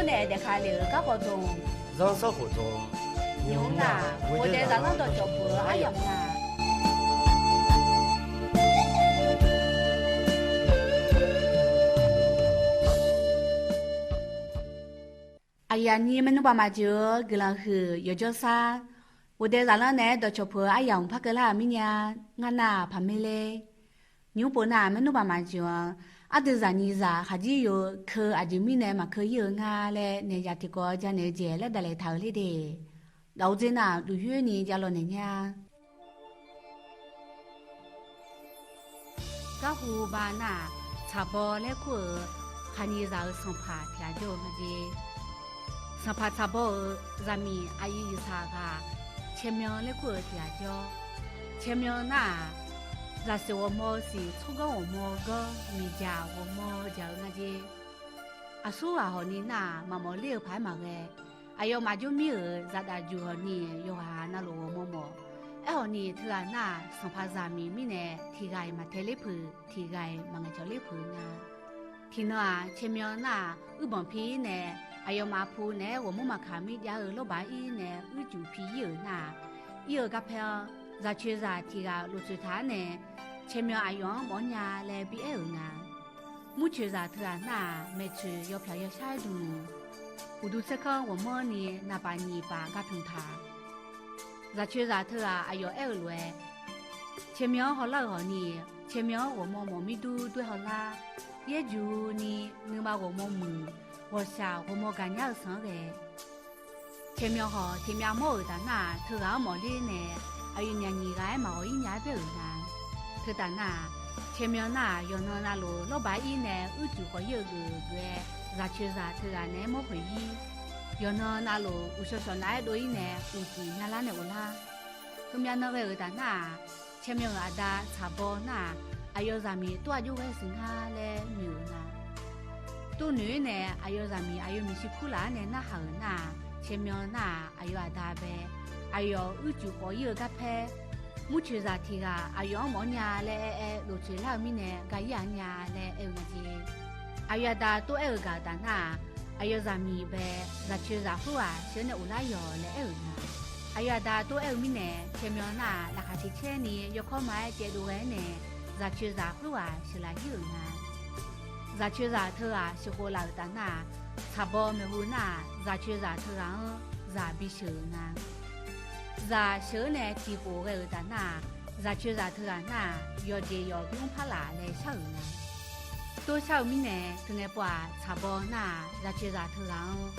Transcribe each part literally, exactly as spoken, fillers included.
Naef daefka lef-euq garkawv dmq, zanrsanrkhof dmq, nymq-mr nar, ghofdaef zaqlanr dawqcawq puq-eu aryamq nga. Aqyuif aqnyir maernmr baq maqjeuq-eu guiqlanq huiq yawqjawr sar, ghofdaef zaqlanr naeq-aer dawqcawq puq-eu aryamq par keuvlar-euq mirnya, ngar nar-aq paqmaer ler. Nymq-mr pov nar-aq maernmr baq maqjeuq-anr, ardui zaqnyiq zaq khaqjir yo keu aqjeq mirnae maqkeu ir-eu nga laer naeq yaq tiqkawv janaeq-eu jeq laer daqlaeq taq-euq ler de. Dawq-eu dzer nar-aq duqyoer ni javlaw naeq nya. Garhu ba nar-aq, tsaqbaw laer kur-euq khaqnyiq zaq-euq sanqpaq tiq ghaq jawr-eu nga jer. Sanqpaq tsaqbaw-euq zaqmiq aqyuif yiqsaq ghaq Caermyan laer kur-euq tiq ghaq jawr. Caermyan nar-aq, zaqsiq ghawqmawr siq tsawrganr ghawqmawr ganr miqjaq ghawqmawr jaq-eu nga jer. Aqsur ghaq hawq ni nar-aq maqmawf ler-eu paq-aer maqghae. Aqyawfmaf jawr mir-euq zaqdaf juq hawq ni yawqghaq navluf ghawqmawr mawf. Aerkhawf ni teughaq nar-aq sanqpaq zaqmiq mirnae tiq ghaq-iq maqtae ler puq, tiq ghaq-iq maqngaeq cawq ler puq nga. Tiqnan-aq Caermyan nar-aq uirbanq pi-ir nae aqyawfmaf pu naeq-aer ghawqmawr maqkaq mir jav-eu lawrbaq ir nae uircuf pi ir-euq nar-aq, ir-eu garpaer-anr zaqcoeqzaq tiq ghaq lof tsoeq taq-ar nae, Caermyan aqyawf-anr mawf-anr nya laer bi aer-euq nga. Murcoeqzaq teughaq nar-aq maeqtsoeq yawpyaq yawshar-aer dmq, uqduq tsaerkanr ghawqmanrni naqpaf nyiq paf ga pymq taq. Zaqcoeqzaq teughaq aqyawf aer-eu lof-aer, Caermyan-anr hawlar-euq hawq ni, Caermyan-anr ghawqmawr mawf mir dur dur-aer hawlar. Yaerjuq ni nuima ghawqmawr muiq, ghawqshaq ghawqmawr gaqnya-eu sanq-anr ghae. Caermyan hawq tiq myav mawr-euq taf nar-aq teughaq-anr mawfler nae aqyawfnyaf nyiq ghaq-aer maqghawq ir nya-aer baer-euq nga. Teutaf nar-aq, Caermyan nar-aq yawqnan navluf lawrbaq ir nae uircuf khawf ir-eu geuf geuf-aer zaqcoeqzaq teughaq naeq-aer mawr khoeq ir. Yawqnan navluf uqshawq shawq nav-aer dov ir nae uqcif myav lar nae ghoflar. Heumyav nan ghae-euq taf nar-aq, Caermyan-euq aqda tsaqbaw nar-aq, aqyawf zaqmiq tov-aq jov ghae siq nga laer noeq-euq nga. Tov noeq-ir nae aqyawf zaqmiq aqyawf miqshi kurlaf-anr nae narhaq-euq nar-aq, Caermyan nar-aq aqyawf aqda bae, aqyawf uircuf khawf ir-eu garpaer, murcoeqzaq tiq ghaq aqyawf-anr mawf-anr nya laer aer-aer lof tsoeq lar-eu mirnae ga ir-aq nya laer aer-eu nga jer. Aqyawf aqda tov aer-euq gaq-eu taf nar-aq, aqyawf zaqmiq bae, zaqcoeqzaq khoerghaq sheuq-eu nae uqlar yawq laer aer-euq nga. Aqyawf aqda tov aer-eu mirnae Caermyan nar-aq laqkhaq tiq caer ni yawkawr ma-aer caevdov ghae-aer nae, zaqcoeqzaq khoerghaq sheuqlaf ir-euq nga. Zaqcoeqzaq teughaq sheuqkhof laf-euq taf nar-aq, tsaqbaw maeqhu nar-aq zaqcoeqzaq teughaq-anr zaq bisheuq-euq nga. Zaq sheuq-eu nae tiqkhof ghae-euq taf nar-aq, zaqcoeqzaq teughaq nar-aq yawqjeq yawq bimr par laf laer shar-euq nga. Tov shar-eu mirnae teungae pov-aq tsaqbaw nar-aq zaqcoeqzaq teughaq-anr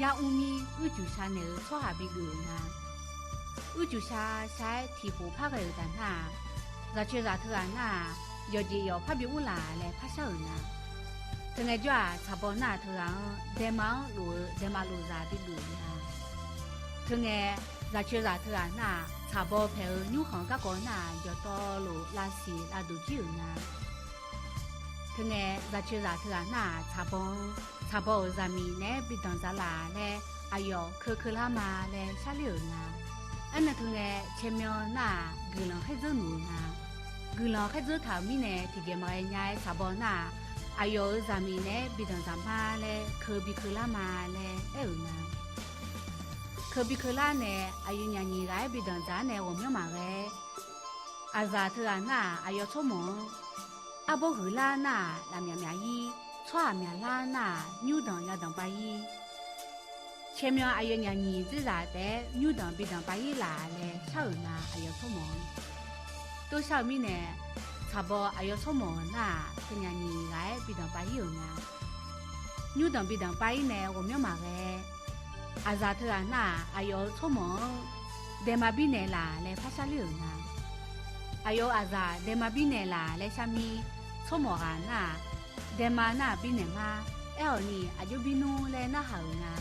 yar mr mir uircuf sha naeq-eu tsawrhaq bigeuf-euq nga. Uircuf sha sha-aer tiqkhof par ghae-euq taf nar-aq, zaqcoeqzaq teughaq nar-aq yawqjeq yawq par bimr laf laer par shar-euq nga. Teungae jawr-aq tsaqbaw nar-aq teughaq-anr daema-anr lof-eu daema lofzaq bigeuf-euq nga. Teungae zaqcoeqzaq teughaq nar-aq tsaqbaw paeq-eu nymrkhanq garkawv nar-aq jawqtawvluf lavsiq lavduq jir-euq nga. Teungae zaqcoeqzaq teughaq nar-aq tsaqbaw-anr tsaqbaw-euq zaqmiq naeq-aer bidanq dzaq laf laer aqyawf keukeuvlar ma laer sharler-euq nga. Aernae teungae Caermyan nar-aq guiqlanq khaerdzeur nuq-euq nga. Guiqlanq khaerdzeur taq-euq mirnae tiqjeq maqghae nya-aer tsaqbaw nar-aq, aqyawf-euq zaqmiq naeq-aer bidanq dzaq ma laer keubi keuvlar ma laer aer-euq nga. Keubi keuvlar nae aqyawfnyaf nyiq ghaq-aer bidanq dzaq-ar nae ghawqmyanr maqghae-aer, aqzaq teughaq nar-aq aqyawf tsawrmawq-anr, arbawr huiqlar nar-aq lafmyaf myaf-ir, tsawrhaq myaqlar nar-aq nymrdanq yadanq pav ir. Caermyan aqyawfnyaf nyiq dzerzaq taef-aer nymrdanq bidanq pav ir laf laer shar-euq nga aqyawf tsawrmawq-anr. Tov shar-eu mirnae, tsaqbaw aqyawf tsawrmawq nar-aq teunyaf nyiq ghaq-aer bidanq pav ir-euq nga. Nymrdanq bidanq pav ir nae ghawqmyanr maqghae-aer, aqzaq teughaq nar-aq aqyawf-euq tsawrmawq-anr daema birnaeq laf laer par sharler-euq nga. Aqyawf-euq aqzaq daema birnaeq laf laer shar mir, tsawrmawq ghaq nar-aq, daema nar-aq birnaeq ma, aerkhawf ni aqjox bi nmr laer narhaq-euq nga.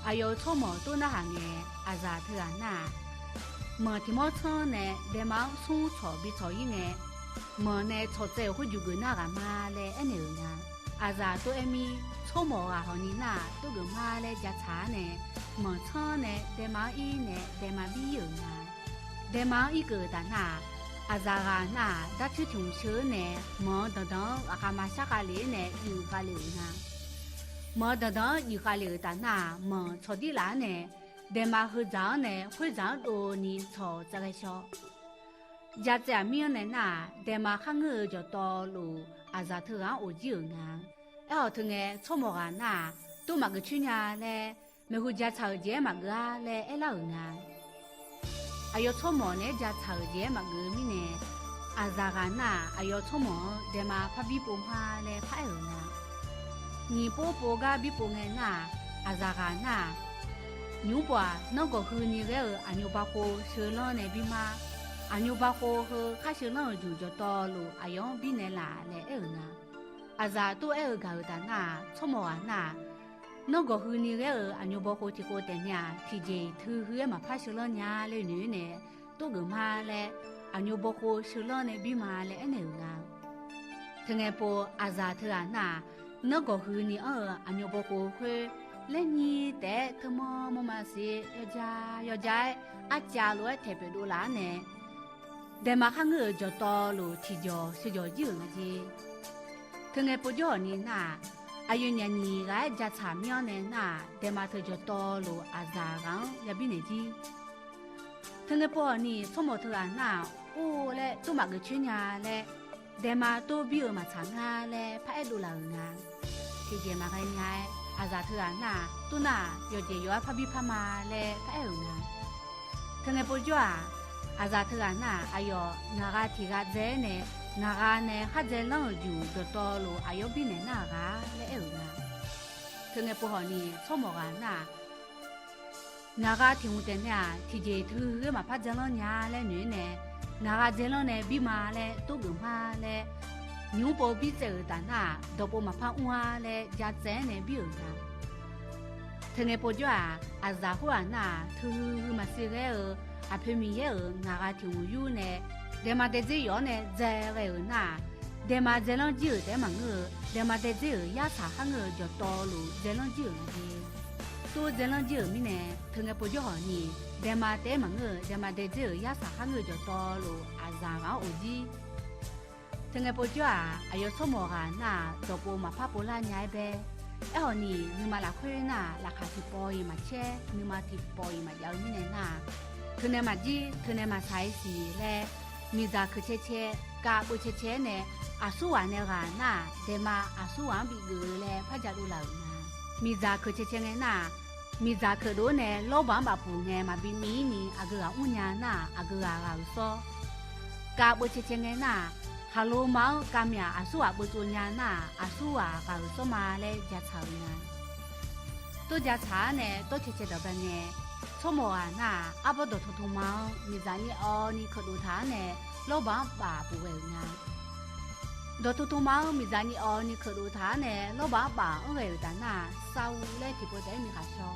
Aqyawf-euq tsawrmawq tov narhaq ngae, aqzaq teughaq nar-aq, manq tiq mawr tsanr nae daema-anr smr tsawq bi tsawq ir ngae, manq nae tsawq tsaev-euq khoerjuq geuf nar ghaq ma laer aernaeq-euq nga. Aqzaq tov aer mir, tsawrmawq ghaq hawq ni nar-aq tov geuf ma laer ja tsaq-ar nae, manq tsanr nae daema-anr ir nae daema bir ir-euq nga. Daema-anr irkeuv-euq taf nar-aq, aqzaq ghaq nar-aq darcoer tmq sheu-eu nae manq-eu danqdanq-anr ghaqkhav ma shar khav lef-aer nae uiq khav lef-euq nga. Manq-eu danqdanq-anr jiq khav lef-euq taf nar-aq, manq tsawqdir laf-anr nae daema heudzaq-anr nae khoerdzaq-anr dovni tsawq tsaev ghae shaw. Jatsaev-aq mir-anr nae nar-aq, daema kharngeur-eu jawqtawvluf aqzaq teughaq-anr of jir-euq nga. Aerkhawf, teungae tsawrmawq ghaq nar-aq, tor maqgeuf coer nya laer, maeqhu jatsaq-euq jeq-aer maqgeuf-ar laer aerlar-euq nga. Aqyawf tsawrmawq naeq-aer jatsaq-euq jeq-aer maqgeuf-eu mirnae, aqzaq ghaq nar-aq, aqyawf tsawrmawq-anr daema parbi pov ma laer paraer-euq nga. Nyiq pov pov gar bi pov ngae nar-aq, aqzaq ghaq nar-aq, nymq-mr pov-aq, nanrgawq huini ghaer-eu aqnyuv bakhov sheulanr nae bi ma. Aqnyuv bakhov heu khar sheulanr-euq juq jawqtawvluf aqyawf-anr birnaeq laf laer aer-euq nga. Aqzaq tov aer-eu gaq-euq taf nar-aq, tsawrmawq ghaq nar-aq, nanrgawq huini ghaer-eu aqnyuv bakhov tiqkhov taef nae-aq, tiqjeq teu heu-aer maqpar sheulanr nya laer noeq-aer nae, tov geuf ma laer, aqnyuv bakhov sheulanr nae bir ma laer aernaeq-euq nga. Teungae pov aqzaq teughaq nar-aq, nanrgawq huini anr-eu aqnyuv bakhov khoer laer nyir taef-aer teumanr manrma siq yawja yawja-aer arcav lof-aer taeq pyeuf dov laf-anr nae, daema kharngeur-euq jawqtawvluf tiqjawq sheuqjawq jir-euq nga jer. Teungae povjawr hawq ni nar-aq, aqyawf nyaf nyiq ghaq-aer jatsaq mir-anr nae nar-aq, daema teu jawqtawvluf aqzaq ghaq-anr yabi naeq jir. Teungae pov hawq ni tsawrmawq teughaq nar-aq, or laer tor maqgeuf coer nya laer, daema tor bir-eu maqtsaq ngar laer paraer dov laf-euq nga. Tiqjeq maqghae nya-aer aqzaq teughaq nar-aq, tor nar-aq, yawqjeq yawq-aer parbi par ma laer paraer-euq nga. Teungae povjawr-aq, aqzaq teughaq nar-aq, aqyawf ngaq gha tiq gha dzae-aer nae, ngaq gha nae khar dzaelanr-euq juq dawqtawvluf aqyawf birnaeq nar-aq ghaq laer aer-euq nga. Teungae pov hawq ni tsawrmawq ghaq nar-aq, ngaq gha tiq hmq taef nae-aq, tiqjeq teu heu-aer maqpar dzaelanr nya laer noeq-aer nae, ngaq gha dzaelanr nae bir ma laer tor geuf ma laer, nymq-mr pov bir tsaev-euq taf nar-aq, dawqpov maqpar mr-ar laer jatsaev-aer nae bir-euq nga. Teungae povjawr-aq, aqzaq khoerghaq nar-aq, teu heu maqsiq ghaer-eu aqpoeq Miqyaer-euq ngaq gha tiq hmq yur nae, daema daedzer yawf-awr nae dzae ghae-euq nar-aq, daema dzaelanr jir-euq taef-aer maqngeur-eu, daema daedzer-euq yarsaq kharngeur-eu jawqtawvluf dzaelanr jir-euq nga jer. Tor dzaelanr jir-euq mirnae, teungae povjawr hawq ni, daema taef-aer maqngeur-eu, daema daedzer-euq yarsaq kharngeur-eu jawqtawvluf aqzaq ghaq-anr of jir. Teungae povjawr-aq, aqyawf tsawrmawq ghaq nar-aq, dawqpov maqpar povlar nya-aer bae. Aerkhawf ni, nuima lafkhoer nar-aq, laqkhaq tiqpawf-iq maqcaer, nuima tiqpawf-iq maqjav-eu mirnae nar-aq, teunae maqjir, teunae maqsaq-ir siq laer, miqdzaq keuq cae cae, kav beuv cae cae-aer nae, aqsurghaq nae ghaq nar-aq, daema aqsurghaq-anr bigeuf-eu laer par jadov laf-euq nga. Miqdzaq keuq cae cae ngae nar-aq, miqdzaq keuqdov-ar nae lawrbaq-anr bafpuq ngae maqbi miv-ir ni aqgeu ghaq mr nya nar-aq, aqgeu ghaq ghaq-euq sawr. Kav beuv cae cae ngae nar-aq, khaqlo ma-anr kavmyaq aqsurghaq beuv tsov nya nar-aq, aqsurghaq ghaq-euq sawr ma laer jatsaq-euq nga. Tor jatsaq-ar nae tor cae cae dawq bae ngae, tsawrmawq ghaq nar-aq, arbawr dawqtawq tawq ma-anr miqdzaq nyiq awv ni keuqdov taq-ar nae, lawrbaq-anr baf puq ghae-euq nga. Dawqtawq tawq ma-anr miqdzaq nyiq awv ni keuqdov taq-ar nae, lawrbaq-anr baf-anr ghae-euq taf nar-aq, Saur laer tiqpov taef-aer miqkhaq shaw.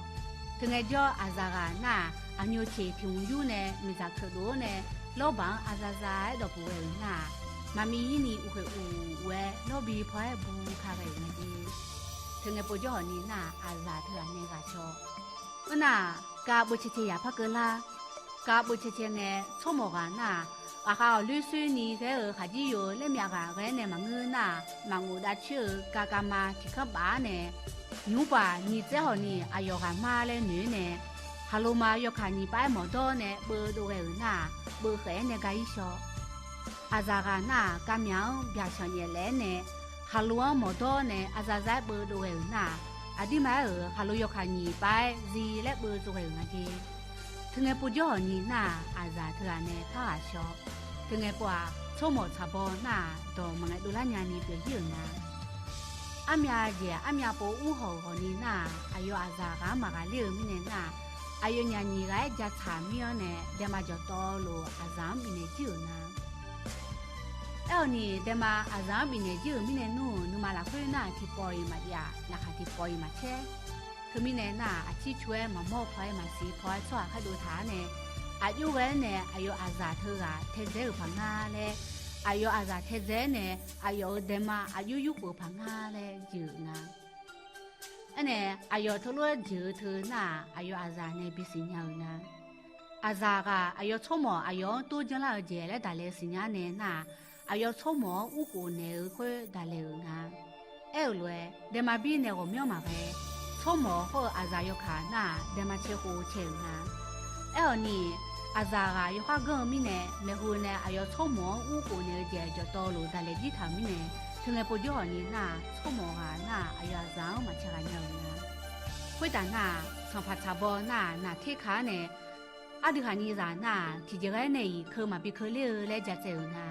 Teungae jawr aqzaq ghaq nar-aq, aqnyoq ceq tiq hmq yur nae miqdzaq keuqdov-ar nae, lawrbaq-anr aqzaqza-aer dawq puq ghae-euq nar-aq, maqmiv-ir ni uqkhoeq uq uq-aer lawrbi paw-aer bu ka ghae-euq nga jer. Teungae povjawr hawq ni nar-aq, aqzaq teughaq nae ghaq shaw. Khoernar-aq, kav beuv cae cae yaq par keuvlar. Kav beuv cae cae ngae, tsawrmawq ghaq nar-aq, ghaqkhav ghawqloer soer ni ghaer-eu khaqjir yo laer myavghaq ghae-aer nae maqngeur nar-aq, maqngof dav coer-eu kav kav ma tiq kanr baf-ar nae, nymq-mr pov-aq, nyiq tsaev hawq ni aqyawf ghaq mar laer noeq-aer nae, khaqlo ma yawkaq nyiq pav-aer mawqdawr nae beuv dov ghae-euq nar-aq, beuv khaef-aer nae ga-ir shaw. Aqzaq ghaq nar-aq, kavmyaq-anr byaqshanq nyaef laef-aer nae, khaqlo-anr mawqdawr nae aqzaqza-aer beuv dov ghae-euq nar-aq, aqdirma aer-euq khaqlo yawkaq nyiq pav-aer zir laer beuv tsov ghae-euq nga jer. Teungae povjawr hawq ni nar-aq, aqzaq teughaq nae par ghaq shaw. Teungae pov-aq, tsawrmawq tsaq baw nar-aq, dawq maqngae dovlar nyani pyeuf-ir-euq nga. Armyav jeq armyav pov mr hawq-euq hawq ni nar-aq, aqyawf aqzaq ghaq-anr maqghaq ler-eu mirnae nar-aq, aqyawf nyaf nyiq ghaq-aer jatsaq mir-anr nae, daema jawqtawvluf aqzaq-anr bifnaeq jir-euq nga. Aerkhawf ni, daema aqzaq-anr bifnaeq jir-euq mirnae nmr-euq nuima lafkhoer nar-aq, tiqpawf-iq maqjav, laqkhaq tiqpawf-iq maqcaer. Teumirnae nar-aq, aqcir cu-aer maqmawr paw-aer maqsiq paw-aer tsawrhaq khaerdov taq-ar nae, aqjox ghae-aer nae aqyawf aqzaq teughaq taedzae-euq paq nga laer, aqyawf aqzaq taedzae-aer nae aqyawf-euq daema aqjox yurkhof-eu paq nga laer jeuq-euq nga. Aernae, aqyawf teulof-aer jeuq-eu teu nar-aq, aqyawf aqzaq nae bisiq nya-euq nga. Aqzaq ghaq aqyawf tsawrmawq aqyawf-anr tor janrlar-eu jeq laer daqlaeq siqnya nae nar-aq, aqyawf tsawrmawq-anr urkhof naeq-eu khoer daqlaeq-euq nga. Aer-euq lof-aer, daema bir nae ghawqmyanr maqghae, tsawrmawq hawr-eu aqzaq yawkaq nar-aq, daema cae khof cae-euq nga. Aerkhawf ni, aqzaq ghaq yawkhav ganr-eu mirnae, maeqhu nae aqyawf tsawrmawq-anr ur khof naeq-eu jeq jawqtawvluf daqlaeq jir taq-euq mirnae, teungae povjawr hawq ni nar-aq, tsawrmawq ghaq nar-aq, aqyawf aqzaq-anr maqcae ghaq nya-euq nga. Khoertaf nar-aq, sanqpaq tsaq baw nar-aq, naqter ka-ar nae, ardui khaqnyir zaq nar-aq, tiqjeq ghae nae-iq keuv maqbi keuv ler-eu laer ja tsaev-euq nga.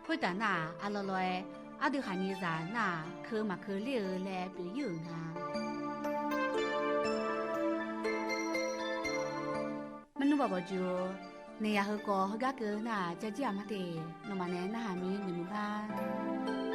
Khoertaf nar-aq, arlawr lawr-aer, ardui khaqnyir zaq nar-aq, keuv maqkeuv ler-eu laer pyeuf ir-euq nga. Maernmr baqbawq juq-or, naeq yaq heukawv heugar keuv nar-aq, jajir aqma te, nawmaf nae narhaq mir noeqmuiq gar.